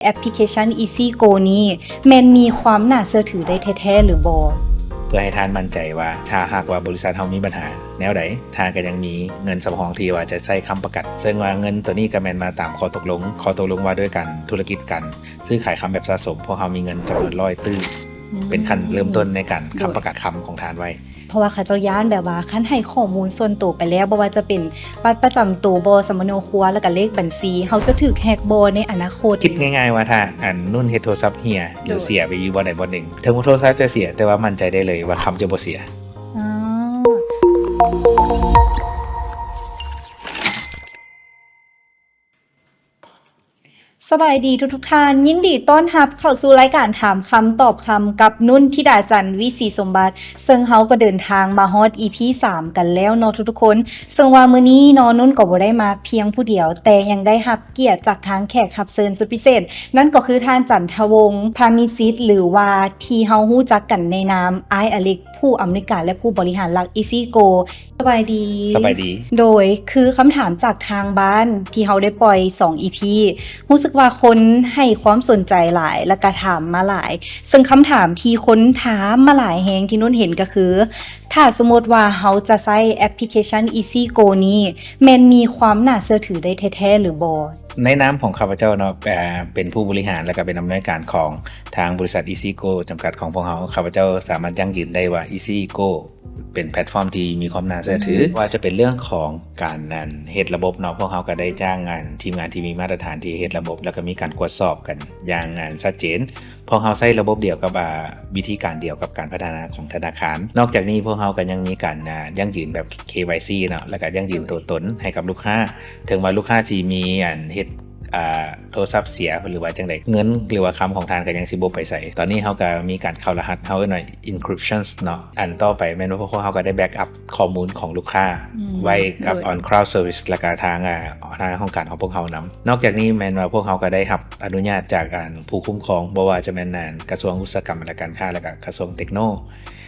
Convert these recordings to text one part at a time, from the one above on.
ແອັບພລິເຄຊັນ EasyGo ນີ້ແມ່ນມີຄວາມໜ້າເຊື່ອຖືໄດ້ແທ້ໆ ຫຼືບໍ່? ເພື່ອໃຫ້ທ່ານໝັ້ນໃຈວ່າ ຖ້າຫາກວ່າບໍລິສັດເຮົາມີບັນຫາແນວໃດ, ທ່ານກໍຍັງມີເງິນສຳຮອງທີ່ວ່າຈະໃຊ້ຄ້ຳປະກັນ, ເຊິ່ງວ່າເງິນໂຕນີ້ກໍແມ່ນມາຕາມຂໍ້ຕົກລົງ, ຂໍ້ຕົກລົງວ່າດ້ວຍການທຸລະກິດ ການຊື້ຂາຍຄຳແບບສະສົມ, ພວກເຮົາມີເງິນຈຳນວນຮ້ອຍຕື້ ອືມ ເປັນຂັ້ນເລີ່ມຕົ້ນໃນການ ໂດຍ ຄ້ຳປະກັນຄຳຂອງທ່ານໄວ້. ເພາະວ່າເຂົາເຈົ້າຢ້ານແບບວ່າ ຄັນໃຫ້ຂໍ້ມູນສ່ວນໂຕໄປແລ້ວ, ບໍ່ວ່າຈະເປັນບັດປະຈຳໂຕບໍ, ສຳມະໂນຄົວ ແລ້ວກະເລກບັນຊີ, ເຮົາຈະຖືກແຮັກບໍໃນອະນາຄົດ? ຄິດງ່າຍໆວ່າ ຖ້າອັນນຸ່ນເຮັດໂທລະສັບເຫຍ ຫຼື ໂດຍ ເສຍໄປຢູ່ບ່ອນໃດບ່ອນໜຶ່ງ, ເຖິງວ່າໂທລະສັບຈະເສຍ, ແຕ່ວ່າໝັ້ນໃຈໄດ້ເລີຍວ່າຄຳຈະບໍ່ເສຍ. ອໍ ສະບາຍດີທຸກໆທ່ານ, ຍິນດີຕ້ອນຮັບເຂົ້າສູ່ລາຍການຖາມຄຳຕອບຄຳກັບນຸ່ນ ທິດາຈັນ ວິສີສົມບັດ, ເຊິ່ງເຮົາກໍເດີນທາງມາຮອດ ອີພີສາມກັນແລ້ວເນາະທຸກໆຄົນ. ເຊິ່ງວ່າມື້ນີ້ເນາະ ນຸ່ນກໍບໍ່ໄດ້ມາພຽງຜູ້ດຽວ, ແຕ່ຍັງໄດ້ຮັບກຽດຈາກທາງແຂກຮັບເຊີນສຸດພິເສດ, ນັ້ນກໍຄືທ່ານ ຈັນທະວົງ ພາມີສິດ ຫຼືວ່າທີ່ເຮົາຮູ້ຈັກກັນໃນນາມ ອ້າຍອາເລັກ ຜູ້ອຳນວຍການ ແລະ ຜູ້ບໍລິຫານຫຼັກ EasyGo. ສະບາຍດີ. ສະບາຍດີ. ໂດຍ ຄືຄຳຖາມຈາກທາງບ້ານທີ່ເຮົາໄດ້ປ່ອຍສອງ ອີພີ ຮູ້ສຶກວ່າຄົນໃຫ້ຄວາມສົນໃຈຫຼາຍ ແລ້ວກະຖາມມາຫຼາຍ, ເຊິ່ງຄຳຖາມທີ່ຄົນຖາມມາຫຼາຍແຮງທີ່ນຸ່ນເຫັນກໍຄື ຖ້າສົມມຸດວ່າເຮົາຈະໃຊ້ແອັບພລິເຄຊັນ EasyGo ນີ້ ແມ່ນມີຄວາມໜ້າເຊື່ອຖືໄດ້ແທ້ໆ ຫຼືບໍ່? ໃນນາມຂອງຂ້າພະເຈົ້າເນາະ ເອີ ເປັນຜູ້ບໍລິຫານ ແລ້ວກະເປັນອຳນວຍການຂອງທາງບໍລິສັດ EasyGo ຈຳກັດຂອງພວກເຮົາ, ຂ້າພະເຈົ້າສາມາດຢັ້ງຢືນໄດ້ວ່າ EasyGo ເປັນແພລດຟອມທີ່ມີຄວາມໜ້າເຊື່ອຖື, ອືມ ບໍ່ວ່າຈະເປັນເລື່ອງຂອງການ ອັນ ເຮັດລະບົບເນາະ, ພວກເຮົາກໍໄດ້ຈ້າງ ອັນ ທີມງານທີ່ມີມາດຕະຖານທີ່ເຮັດລະບົບ ແລ້ວກໍມີການກວດສອບກັນຢ່າງ ອັນ ຊັດເຈນ. ພວກເຮົາໃຊ້ລະບົບດຽວກັບ ອາ ວິທີການດຽວກັບການພັດທະນາຂອງທະນາຄານ. ນອກຈາກນີ້ພວກເຮົາກໍຍັງມີການ ອາ ຢັ້ງຢືນແບບ KYC ເນາະ ແລ້ວກໍຢັ້ງຢືນ ໂດຍ ຕົວຕົນໃຫ້ກັບລູກຄ້າ, ເຖິງວ່າລູກຄ້າຊິມີ ອັນ ເຮັດ ອາ ໂທລະສັບເສຍ ຫຼືວ່າຈັ່ງໃດ, ເງິນ ຫຼືວ່າຄຳຂອງທ່ານກໍຍັງຊິບໍ່ໄປໃສ. ຕອນນີ້ເຮົາກໍມີການເຂົ້າລະຫັດ ເຮົາເອີ້ນວ່າ encryption ເນາະ. ອັນຕໍ່ໄປແມ່ນວ່າພວກເຮົາກໍໄດ້ backup ຂໍ້ມູນຂອງລູກຄ້າ ອືມ ໄວ້ກັບ ໂດຍ on cloud service ແລ້ວກໍທາງ ອາ ທາງຫ້ອງການຂອງພວກເຮົານຳ. ນອກຈາກນີ້ແມ່ນວ່າພວກເຮົາກໍໄດ້ຮັບອະນຸຍາດຈາກ ອັນ ຜູ້ຄຸ້ມຄອງ ບໍ່ວ່າຈະແມ່ນ ອັນ ກະຊວງອຸດສາຫະກຳ ແລະ ການຄ້າ ແລ້ວກໍກະຊວງເຕັກໂນ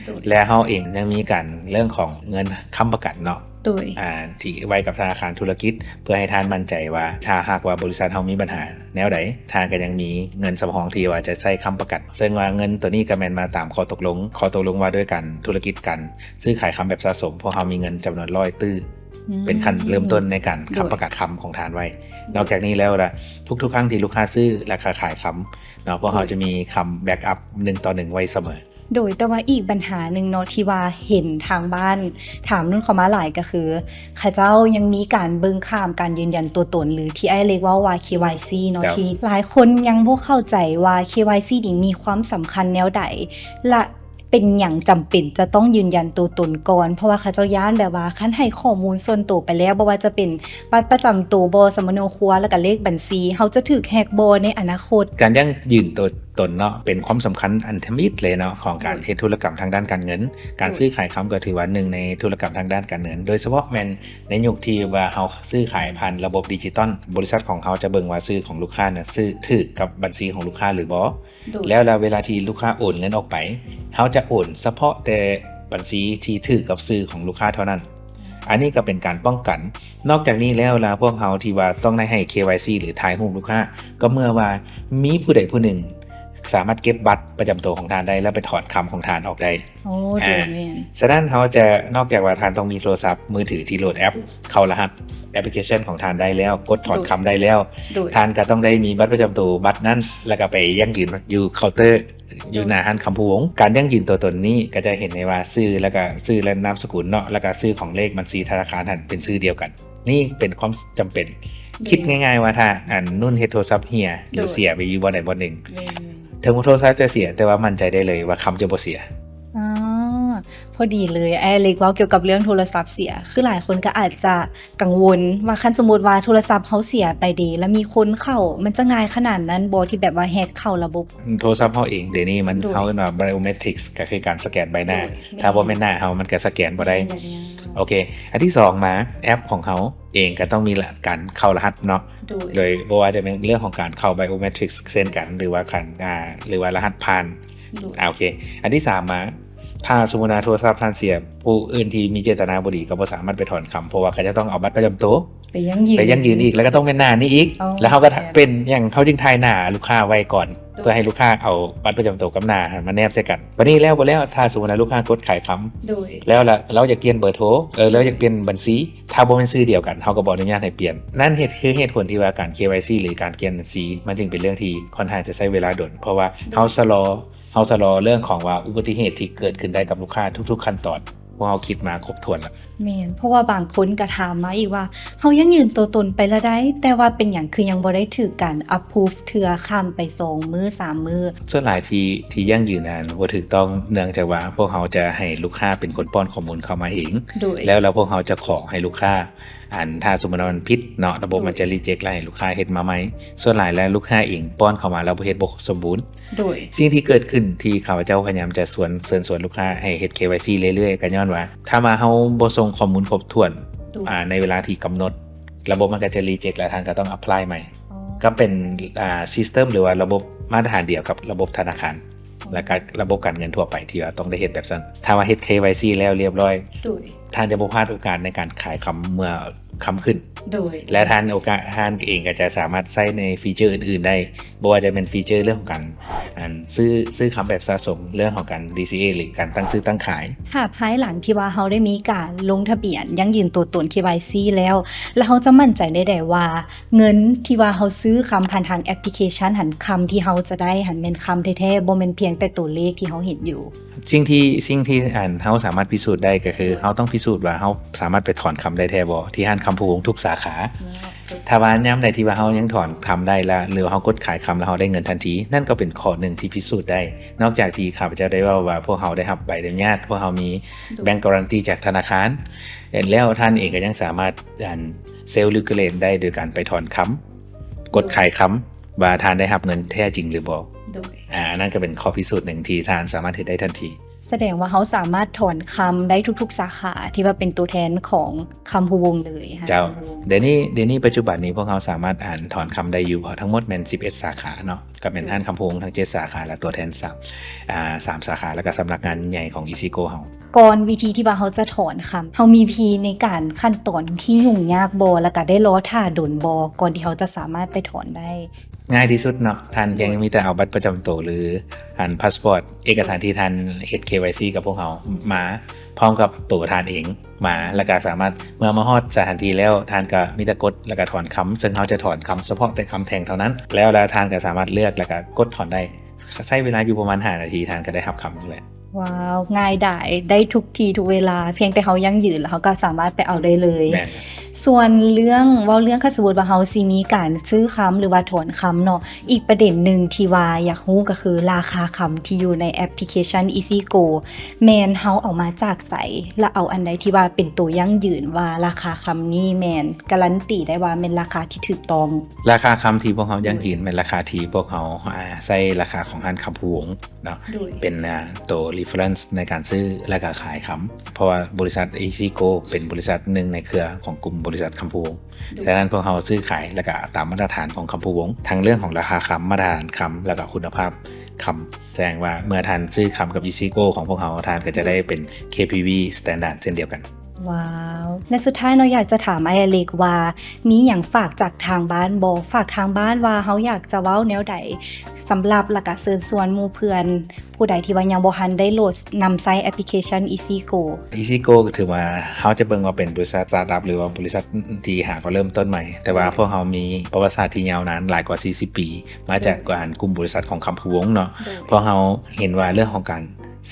ໂດຍ ແລະ ເຮົາເອງຍັງມີການເລື່ອງຂອງເງິນຄ້ຳປະກັນເນາະ ໂດຍ ອາ ທີ່ໄວ້ກັບທະນາຄານທຸລະກິດ ເພື່ອໃຫ້ທ່ານໝັ້ນໃຈວ່າ ຖ້າຫາກວ່າບໍລິສັດເຮົາມີບັນຫາແນວໃດ, ທ່ານກໍຍັງມີເງິນສຳຮອງທີ່ວ່າຈະໃຊ້ຄ້ຳປະກັນ, ເຊິ່ງວ່າເງິນໂຕນີ້ກໍແມ່ນມາຕາມຂໍ້ຕົກລົງ, ຂໍ້ຕົກລົງວ່າດ້ວຍການທຸລະກິດ ການຊື້ຂາຍຄຳແບບສະສົມ, ພວກເຮົາມີເງິນຈຳນວນຮ້ອຍຕື້ ອືມ ເປັນຂັ້ນເລີ່ມຕົ້ນໃນການ ໂດຍ ຄ້ຳປະກັນຄຳຂອງທ່ານໄວ້. ໂດຍ ນອກຈາກນີ້ແລ້ວລະ ທຸກໆຄັ້ງທີ່ລູກຄ້າຊື້ ແລະ ຂາຍຄຳເນາະ, ພວກເຮົາ ໂດຍ ຈະມີຄຳ backup ໜຶ່ງຕໍ່ໜຶ່ງໄວ້ສະເໝີ. ໂດຍ ແຕ່ວ່າອີກບັນຫາໜຶ່ງເນາະ ທີ່ວ່າເຫັນທາງບ້ານຖາມນຸ່ນເຂົ້າມາຫຼາຍກໍຄື ເຂົາເຈົ້າຍັງມີການເບິ່ງຂ້າມການຢືນຢັນຕົວຕົນ ຫຼື ທີ່ອ້າຍເລັກເວົ້າວ່າ KYC ເນາະ ເຈົ້າ ທີ່ຫຼາຍຄົນຍັງບໍ່ເຂົ້າໃຈວ່າ KYC ນີ້ມີຄວາມສຳຄັນແນວໃດ ແລະ ເປັນຫຍັງຈຳເປັນຈະຕ້ອງຢືນຢັນຕົວຕົນກ່ອນ, ເພາະວ່າເຂົາເຈົ້າຢ້ານແບບວ່າ ຄັນໃຫ້ຂໍ້ມູນສ່ວນໂຕໄປແລ້ວ, ບໍ່ວ່າຈະເປັນບັດປະຈຳໂຕບໍ, ສຳມະໂນຄົວ ແລ້ວກະເລກບັນຊີ, ເຮົາຈະຖືກແຮັກບໍໃນອະນາຄົດ? ການຢັ້ງຢືນຕົວ ຕົນເນາະ ເປັນຄວາມສຳຄັນອັນທຳອິດເລີຍເນາະ ຂອງການ ໂດຍ ເຮັດທຸລະກຳທາງດ້ານການເງິນ. ການ ໂດຍ ຊື້ຂາຍຄຳກໍຖືວ່າໜຶ່ງໃນທຸລະກຳທາງດ້ານການເງິນ, ໂດຍສະເພາະແມ່ນໃນຍຸກທີ່ວ່າເຮົາຊື້ຂາຍຜ່ານລະບົບດິຈິຕອນ, ບໍລິສັດຂອງເຮົາຈະເບິ່ງວ່າຊື່ຂອງລູກຄ້ານະ ຊື້ຖືກກັບບັນຊີຂອງລູກຄ້າຫຼືບໍ່. ໂດຍ ແລ້ວລະເວລາທີ່ລູກຄ້າໂອນເງິນອອກໄປ, ເຮົາຈະໂອນສະເພາະແຕ່ບັນຊີທີ່ຖືກກັບຊື່ຂອງລູກຄ້າເທົ່ານັ້ນ. ອັນນີ້ກໍເປັນການປ້ອງກັນ. ນອກຈາກນີ້ແລ້ວລະ ພວກເຮົາທີ່ວ່າຕ້ອງໄດ້ໃຫ້ KYC ຫຼື ຖ່າຍຮູບລູກຄ້າ ກໍເມື່ອວ່າມີຜູ້ໃດຜູ້ໜຶ່ງສາມາດເກັບບັດປະຈຳໂຕຂອງທ່ານໄດ້ ແລ້ວໄປຖອນຄຳຂອງທ່ານອອກໄດ້. ໂອ້ ໂດຍ ອ່າ ແມ່ນ. ສະນັ້ນເຮົາຈະ ນອກຈາກວ່າທ່ານຕ້ອງມີໂທລະສັບມືຖືທີ່ໂຫຼດແອັບ ເຂົ້າລະຫັດແອັບພລິເຄຊັນຂອງທ່ານໄດ້ແລ້ວ, ກົດຖອນຄຳໄດ້ແລ້ວ, ໂດຍ ທ່ານກໍຕ້ອງໄດ້ມີບັດປະຈຳໂຕບັດນັ້ນ ແລ້ວກໍໄປຢັ້ງຢືນຢູ່ເຄົາເຕີ ຢູ່ ໂດຍ ໜ້າຮ້ານຄຳພູວົງ. ການຢັ້ງຢືນຕົວຕົນນີ້ກໍຈະເຫັນໄດ້ວ່າຊື່ ແລ້ວກໍຊື່ ແລະ ນາມສະກຸນເນາະ ແລ້ວກໍຊື່ຂອງເລກບັນຊີທະນາຄານຫັ້ນເປັນຊື່ດຽວກັນ. ນີ້ເປັນຄວາມຈຳເປັນ. ໂດຍ ຄິດງ່າຍໆວ່າ ຖ້າອັນນຸ່ນເຮັດໂທລະສັບເຫຍ ໂດຍ ຫຼື ເສຍໄປຢູ່ບ່ອນໃດບ່ອນໜຶ່ງ, ແມ່ນໆ ເຖິງວ່າໂທລະສັບຈະເສຍ ແຕ່ວ່າໝັ້ນໃຈໄດ້ເລີຍວ່າຄຳຈະບໍ່ເສຍ. ອໍ ພໍດີເລີຍ ອ້າຍເລັກເວົ້າກ່ຽວກັບເລື່ອງໂທລະສັບເສຍ, ຄືຫຼາຍຄົນກໍອາດຈະກັງວົນວ່າ ຄັນສົມມຸດວ່າໂທລະສັບເຮົາເສຍໄປເດ ແລ້ວມີຄົນເຂົ້າ, ມັນຈະງ່າຍຂະໜາດນັ້ນບໍ່ ທີ່ແບບວ່າແຮັກເຂົ້າລະບົບ? ໂທລະສັບເຮົາເອງດຽວນີ້ມັນ ໂດຍ ເຮົາເອີ້ນວ່າ biometrics ກໍຄືການສະແກນໃບໜ້າ. ໂດຍ ແມ່ນ ຖ້າບໍ່ແມ່ນໜ້າເຮົາ ມັນກໍສະແກນບໍ່ໄດ້. ແມ່ນ ໂອເຄ ອັນທີສອງມາ ແອັບຂອງເຮົາເອງກໍຕ້ອງມີລະ ການເຂົ້າລະຫັດເນາະ. ໂດຍ ໂດຍບໍ່ວ່າຈະເປັນເລື່ອງຂອງການເຂົ້າ biometrics ເຊັ່ນກັນ ຫຼືວ່າການ ອ່າ ຫຼືວ່າລະຫັດຜ່ານ. ໂດຍ ອ່າ ໂອເຄ ອັນທີສາມມາ ຖ້າສົມມຸດວ່າໂທລະສັບທ່ານເສຍ, ຜູ້ອື່ນທີ່ມີເຈດຕະນາບໍ່ດີກໍບໍ່ສາມາດໄປຖອນຄຳ ເພາະວ່າເຂົາຈະຕ້ອງເອົາບັດປະຈຳໂຕ ໄປຢັ້ງຢືນ ໄປຢັ້ງຢືນອີກ ແລ້ວກໍຕ້ອງແມ່ນໜ້ານີ້ອີກ ອໍ ແລ້ວເຮົາກໍ ແມ່ນ ເປັນຫຍັງ ເຮົາຈຶ່ງຖ່າຍໜ້າລູກຄ້າໄວ້ກ່ອນ ໂດຍ ເພື່ອໃຫ້ລູກຄ້າເອົາບັດປະຈຳໂຕກັບໜ້າຫັ້ນມາແນບໃສ່ກັນ. ບັດນີ້ແລ້ວບໍ່ແລ້ວ ຖ້າສົມມຸດວ່າລູກຄ້າກົດຂາຍຄຳ ໂດຍ ແລ້ວລະ ລາວຢາກປ່ຽນເບີໂທ ເອີ ລາວຢາກປ່ຽນບັນຊີ ຖ້າບໍ່ແມ່ນຊື່ດຽວກັນ ເຮົາກໍບໍ່ອະນຸຍາດໃຫ້ປ່ຽນ. ນັ້ນເຫດ ຄືເຫດຜົນທີ່ວ່າການ ເຄວາຍຊີ ຫຼື ການປ່ຽນບັນຊີ ມັນຈຶ່ງເປັນເລື່ອງທີ່ຂ້ອນຂ້າງຈະໃຊ້ເວລາດົນ ເພາະວ່າ ໂດຍ ເຮົາຊະລໍ ເຮົາຊະລໍເລື່ອງຂອງວ່າອຸບັດຕິເຫດທີ່ເກີດຂຶ້ນໄດ້ກັບລູກຄ້າທຸກໆຂັ້ນຕອນ ພວກເຮົາຄິດມາຄົບຖ້ວນລະ. ແມ່ນ ເພາະວ່າບາງຄົນກໍຖາມມາອີກວ່າ ເຮົາຢັ້ງຢືນຕົວຕົນໄປລະໄດ໋ ແຕ່ວ່າເປັນຫຍັງຄືຍັງບໍ່ໄດ້ຖືກການ approve ເທື່ອ ຂ້າມໄປສອງມື້ສາມມື້? ສ່ວນຫຼາຍທີ່ ທີ່ຢັ້ງຢືນນັ້ນບໍ່ຖືກຕ້ອງ ເນື່ອງຈາກວ່າພວກເຮົາຈະໃຫ້ລູກຄ້າເປັນຄົນປ້ອນຂໍ້ມູນເຂົ້າມາເອງ ໂດຍ ແລ້ວ ແລ້ວພວກເຮົາຈະຂໍໃຫ້ລູກຄ້າ ອັນ ຖ້າສົມມຸດວ່າມັນຜິດເນາະ ລະບົບ ໂດຍ ມັນຈະ reject ແລ້ວໃຫ້ລູກຄ້າເຮັດມາໃໝ່. ສ່ວນຫຼາຍແລ້ວລູກຄ້າເອງປ້ອນເຂົ້າມາແລ້ວບໍ່ເຮັດ ບໍ່ຄົບສົມບູນ. ໂດຍ ສິ່ງທີ່ເກີດຂຶ້ນທີ່ຂ້າພະເຈົ້າພະຍາຍາມຈະຊວນ ເຊີນຊວນລູກຄ້າໃຫ້ເຮັດ ເຄວາຍຊີ ເລື້ອຍໆ ກໍຍ້ອນວ່າ ຖ້າວ່າເຮົາບໍ່ສົ່ງຂໍ້ມູນຄົບຖ້ວນ ໂດຍ ອາ ໃນເວລາທີ່ກຳນົດ ລະບົບມັນກໍຈະ reject ແລ້ວທ່ານກໍຕ້ອງ apply ໃໝ່. ອໍ ກໍເປັນ ອ່າ system ຫຼືວ່າລະບົບມາດຕະຖານດຽວກັບລະບົບທະນາຄານ ອໍ ແລ້ວກໍລະບົບການເງິນທົ່ວໄປທີ່ວ່າຕ້ອງໄດ້ເຮັດແບບນັ້ນ. ຖ້າວ່າເຮັດ ເຄວາຍຊີ ແລ້ວລຽບຮ້ອຍ ໂດຍ ທ່ານຈະບໍ່ພາດໂອກາດໃນການຂາຍຄຳເມື່ອຄ່ຳຂຶ້ນ ໂດຍ ແລະ ທ່ານໂອກາດ ທ່ານເອງກໍຈະສາມາດໃຊ້ໃນຟີເຈີອື່ນໆໄດ້ ບໍ່ວ່າຈະເປັນຟີເຈີເລື່ອງຂອງການ ອັນ ຊື້ ຊື້ຄຳແບບສະສົມ, ເລື່ອງຂອງການ ດີຊີເອ ຫຼື ການຕັ້ງຊື້ຕັ້ງຂາຍ. ຫາກພາຍຫຼັງທີ່ວ່າເຮົາໄດ້ມີການລົງທະບຽນຢັ້ງຢືນຕົວຕົນ ເຄວາຍຊີ ແລ້ວ ແລ້ວເຮົາຈະໝັ້ນໃຈໄດ້ໃດວ່າ ເງິນທີ່ວ່າເຮົາຊື້ຄຳຜ່ານທາງແອັບພລິເຄຊັນຫັ້ນ ຄຳທີ່ເຮົາຈະໄດ້ຫັ້ນແມ່ນຄຳແທ້ໆ ບໍ່ແມ່ນພຽງແຕ່ຕົວເລກທີ່ເຮົາເຫັນຢູ່? ສິ່ງທີ່ ສິ່ງທີ່ ອັນ ເຮົາສາມາດພິສູດໄດ້ກໍຄື ເຮົາຕ້ອງພິສູດວ່າເຮົາສາມາດໄປຖອນຄຳໄດ້ແທ້ບໍ່ ທີ່ຮ້ານຄຳພູວົງທຸກສາຂາ. ຖ້າວ່າຍາມໃດທີ່ວ່າເຮົາຍັງຖອນຄຳໄດ້ລະ ຫຼືວ່າເຮົາກົດຂາຍຄຳແລ້ວເຮົາໄດ້ເງິນທັນທີ ນັ້ນກໍເປັນຂໍ້ໜຶ່ງທີ່ພິສູດໄດ້. ນອກຈາກທີ່ຂ້າພະເຈົ້າໄດ້ເວົ້າວ່າ ພວກເຮົາໄດ້ຮັບໃບອະນຸຍາດ, ພວກເຮົາມີ ໂດຍ ແບງກາຣັນຕີຈາກທະນາຄານ ແລ້ວທ່ານເອງກໍຍັງສາມາດ ອັນ self regulate ໄດ້ໂດຍການໄປຖອນຄຳ, ກົດຂາຍຄຳ ວ່າທ່ານໄດ້ຮັບເງິນແທ້ຈິງຫຼືບໍ່. ໂດຍ ອາ ອັນນັ້ນກໍເປັນຂໍ້ພິສູດໜຶ່ງທີ່ທ່ານສາມາດເຮັດໄດ້ທັນທີ. ສະແດງວ່າເຮົາສາມາດຖອນຄຳໄດ້ທຸກໆສາຂາ ທີ່ວ່າເປັນຕົວແທນຂອງຄຳພູວົງເລີຍ. ເຈົ້າ ຄຳພູວົງ ດຽວນີ້ ດຽວນີ້ປັດຈຸບັນນີ້ພວກເຮົາສາມາດ ອັນ ຖອນຄຳໄດ້ຢູ່ ເພາະທັງໝົດແມ່ນສິບເອັດສາຂາເນາະ, ກໍແມ່ນຮ້ານຄຳພູວົງທັງເຈັດສາຂາ ແລະ ຕົວແທນສາມ ອາ ສາມສາຂາ ແລ້ວກໍສຳນັກງານໃຫຍ່ຂອງ EasyGo ເຮົາ. ກ່ອນວິທີທີ່ວ່າເຮົາຈະຖອນຄຳ ເຮົາມີວິທີໃນການຂັ້ນຕອນທີ່ຫຍຸ້ງຍາກບໍ່ ແລ້ວກໍໄດ້ລໍຖ້າດົນບໍ່ ກ່ອນທີ່ເຮົາຈະສາມາດໄປຖອນໄດ້? ງ່າຍທີ່ສຸດເນາະ, ທ່ານພຽງມີແຕ່ເອົາບັດປະຈຳໂຕ ຫຼື ອັນ ພາສປອດ, ເອກະສານທີ່ທ່ານເຮັດ ເຄວາຍຊີ ກັບພວກເຮົາມາ ພ້ອມກັບໂຕທ່ານເອງມາ ແລ້ວກໍສາມາດ ເມື່ອມາຮອດສະຖານທີ່ແລ້ວ ທ່ານກໍມີແຕ່ກົດ ແລ້ວກໍຖອນຄຳ, ເຊິ່ງເຮົາຈະຖອນຄຳສະເພາະແຕ່ຄຳແທ່ງເທົ່ານັ້ນ ແລ້ວ ແລ້ວທ່ານກໍສາມາດເລືອກ ແລ້ວກໍກົດຖອນໄດ້. ໃຊ້ເວລາຢູ່ປະມານຫ້ານາທີ ທ່ານກໍໄດ້ຮັບຄຳແລ້ວ. ວ້າວ ງ່າຍດາຍ ໄດ້ທຸກທີ່ທຸກເວລາ, ພຽງແຕ່ເຮົາຢັ້ງຢືນ ແລ້ວເຮົາກໍສາມາດໄປເອົາໄດ້ເລີຍ. ແມ່ນ. ສ່ວນເລື່ອງ ເວົ້າເລື່ອງ ຄັນສົມມຸດວ່າເຮົາຊິມີການຊື້ຄຳ ຫຼືວ່າຖອນຄຳເນາະ, ອີກປະເດັນໜຶ່ງທີ່ວ່າຢາກຮູ້ກໍຄື ລາຄາຄຳທີ່ຢູ່ໃນແອັບພລິເຄຊັນ EasyGo ແມ່ນເຮົາເອົາມາຈາກໃສ ແລະ ເອົາອັນໃດທີ່ວ່າເປັນໂຕຢັ້ງຢືນວ່າລາຄາຄຳນີ້ແມ່ນກາຣັນຕີໄດ້ວ່າແມ່ນລາຄາທີ່ຖືກຕ້ອງ? ລາຄາຄຳທີ່ພວກເຮົາຢັ້ງຢືນ ໂດຍ ແມ່ນລາຄາທີ່ພວກເຮົາ ອາ ໃຊ້ລາຄາຂອງຮ້ານຄຳພູວົງ ເນາະ ໂດຍ ເປັນ ອາ ໂຕ reference ໃນການຊື້ ແລະ ກະຂາຍຄຳ ເພາະວ່າບໍລິສັດ EasyGo ເປັນບໍລິສັດໜຶ່ງໃນເຄືອຂອງກຸ່ມບໍລິສັດຄຳພູວົງ. ໂດຍ ສະນັ້ນພວກເຮົາຊື້ຂາຍ ແລະ ກະຕາມມາດຕະຖານຂອງຄຳພູວົງ ທັງເລື່ອງຂອງລາຄາຄຳ, ມາດຕະຖານຄຳ ແລະ ກະຄຸນນະພາບຄຳ. ສະແດງວ່າເມື່ອທ່ານຊື້ຄຳກັບ EasyGo ຂອງພວກເຮົາ ທ່ານກໍຈະໄດ້ເປັນ KPV standard ເຊັ່ນດຽວກັນ. ວ້າວ ແລະ ສຸດທ້າຍເນາະ ຢາກຈະຖາມອ້າຍອາເລັກວ່າ ມີຫຍັງຝາກຈາກທາງບ້ານບໍ່? ຝາກທາງບ້ານວ່າເຮົາຢາກຈະເວົ້າແນວໃດ ສຳລັບ ແລ້ວກະເຊີນຊວນໝູ່ເພື່ອນ ຜູ້ໃດທີ່ວ່າຍັງບໍ່ທັນໄດ້ໂຫຼດນຳໃຊ້ແອັບພລິເຄຊັນ EasyGo. EasyGo ກໍຖືວ່າເຮົາຈະເບິ່ງວ່າເປັນບໍລິສັດສະຕາດອັບ ຫຼືວ່າບໍລິສັດທີ່ຫາກໍເລີ່ມຕົ້ນໃໝ່, ແຕ່ວ່າ ໂດຍ ພວກເຮົາມີປະຫວັດສາດທີ່ຍາວນານຫຼາຍກວ່າສີ່ສິບປີ ມາຈາກ ໂດຍ ການກຸ່ມບໍລິສັດຂອງຄຳພູວົງເນາະ. ໂດຍ ພວກເຮົາເຫັນວ່າເລື່ອງຂອງການ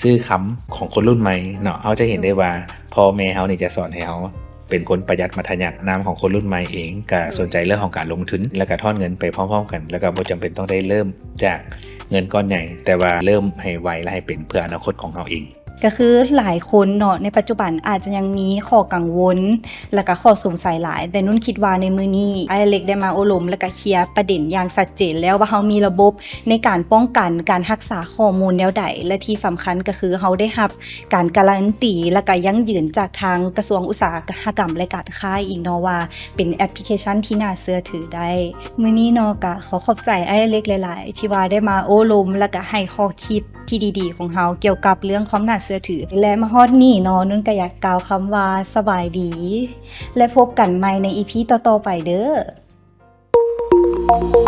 ຊື້ຄຳຂອງຄົນລຸ້ນໃໝ່ເນາະ, ເຮົາຈະເຫັນໄດ້ວ່າ ໂດຍ ພໍ່ແມ່ເຮົານີ້ຈະສອນໃຫ້ເຮົາເປັນຄົນປະຢັດມັດທະຍັດ. ນາມຂອງຄົນລຸ້ນໃໝ່ເອງກໍ ໂດຍ ສົນໃຈເລື່ອງຂອງການລົງທຶນ ແລ້ວກໍຖອນເງິນໄປພ້ອມໆກັນ, ແລ້ວກໍບໍ່ຈຳເປັນຕ້ອງໄດ້ເລີ່ມຈາກເງິນກ້ອນໃຫຍ່, ແຕ່ວ່າເລີ່ມໃຫ້ໄວ ແລະ ໃຫ້ເປັນເພື່ອອະນາຄົດຂອງເຮົາເອງ. ກໍຄືຫຼາຍຄົນເນາະ ໃນປັດຈຸບັນອາດຈະຍັງມີຂໍ້ກັງວົນ ແລ້ວກໍຂໍ້ສົງໄສຫຼາຍ, ແຕ່ນຸ່ນຄິດວ່າໃນມື້ນີ້ ອ້າຍເລັກໄດ້ມາໂອ້ລົມ ແລ້ວກໍເຄລຍປະເດັນຢ່າງຊັດເຈນແລ້ວວ່າ ເຮົາມີລະບົບໃນການປ້ອງກັນການຮັກສາຂໍ້ມູນແນວໃດ ແລະ ທີ່ສຳຄັນກໍຄືເຮົາໄດ້ຮັບ ການກາຣັນຕີ ແລ້ວກະຢັ້ງຢືນຈາກທາງກະຊວງອຸດສາຫະກຳ ແລະ ການຄ້າອີກເນາະ ວ່າເປັນແອັບພລິເຄຊັນທີ່ໜ້າເຊື່ອຖືໄດ້. ມື້ນີ້ເນາະ ກະຂໍຂອບໃຈອ້າຍເລັກຫຼາຍໆ ທີ່ວ່າໄດ້ມາໂອ້ລົມ ແລ້ວກະໃຫ້ຂໍ້ຄິດ ທີ່ດີໆຂອງເຮົາກ່ຽວກັບເລື່ອງຄວາມໜ້າເຊື່ອຖື. ແລະ ມາຮອດນີ້ເນາະ ນຸ່ນກໍຢາກກ່າວຄຳວ່າສະບາຍດີ ແລະ ພົບກັນໃໝ່ໃນອີພີຕໍ່ໆໄປເດີ້.